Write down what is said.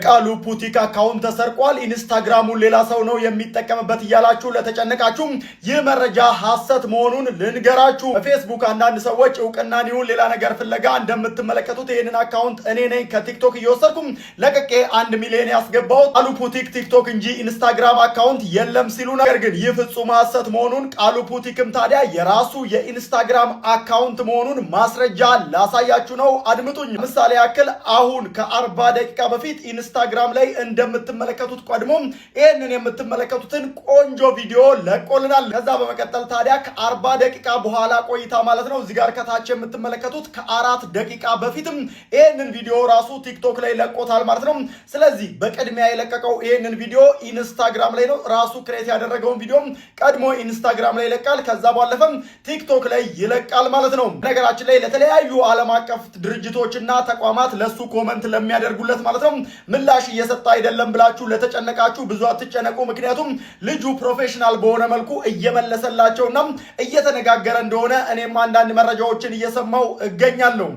የቃሉ ፑቲክ account ተሰርቋል፣ ኢንስታግራሙን ሌላ ሰው ነው የሚጠቀምበት እያላችሁ ለተጨነቃችሁ ይህ መረጃ ሐሰት መሆኑን ልንገራችሁ። በፌስቡክ አንዳንድ ሰዎች እውቅናን ይሁን ሌላ ነገር ፍለጋ እንደምትመለከቱት ይህንን account እኔ ነኝ ከቲክቶክ እየወሰድኩም ለቅቄ 1 ሚሊዮን ያስገባሁት፣ ቃሉ ፑቲክ ቲክቶክ እንጂ ኢንስታግራም account የለም ሲሉ፣ ነገር ግን ይህ ፍጹም ሐሰት መሆኑን ቃሉ ፑቲክም ታዲያ የራሱ የኢንስታግራም account መሆኑን ማስረጃ ላሳያችሁ ነው። አድምጡኝ። ምሳሌ ያክል አሁን ከ40 ደቂቃ በፊት ኢንስታግራም ላይ እንደምትመለከቱት ቀድሞም ይህንን የምትመለከቱትን ቆንጆ ቪዲዮ ለቆልናል። ከዛ በመቀጠል ታዲያ ከ40 ደቂቃ በኋላ ቆይታ ማለት ነው፣ እዚህ ጋር ከታች የምትመለከቱት ከ4 ደቂቃ በፊትም ይህንን ቪዲዮ ራሱ ቲክቶክ ላይ ለቆታል ማለት ነው። ስለዚህ በቅድሚያ የለቀቀው ይህንን ቪዲዮ ኢንስታግራም ላይ ነው። ራሱ create ያደረገውን ቪዲዮ ቀድሞ ኢንስታግራም ላይ ይለቃል። ከዛ ባለፈም ቲክቶክ ላይ ይለቃል ማለት ነው። ነገራችን ላይ ለተለያዩ ዓለም አቀፍ ድርጅቶችና ተቋማት ለሱ comment ለሚያደርጉለት ማለት ነው ምላሽ እየሰጠ አይደለም ብላችሁ ለተጨነቃችሁ ብዙ አትጨነቁ። ምክንያቱም ልጁ professional በሆነ መልኩ እየመለሰላቸውና እየተነጋገረ እንደሆነ እኔም አንዳንድ መረጃዎችን እየሰማው እገኛለሁ።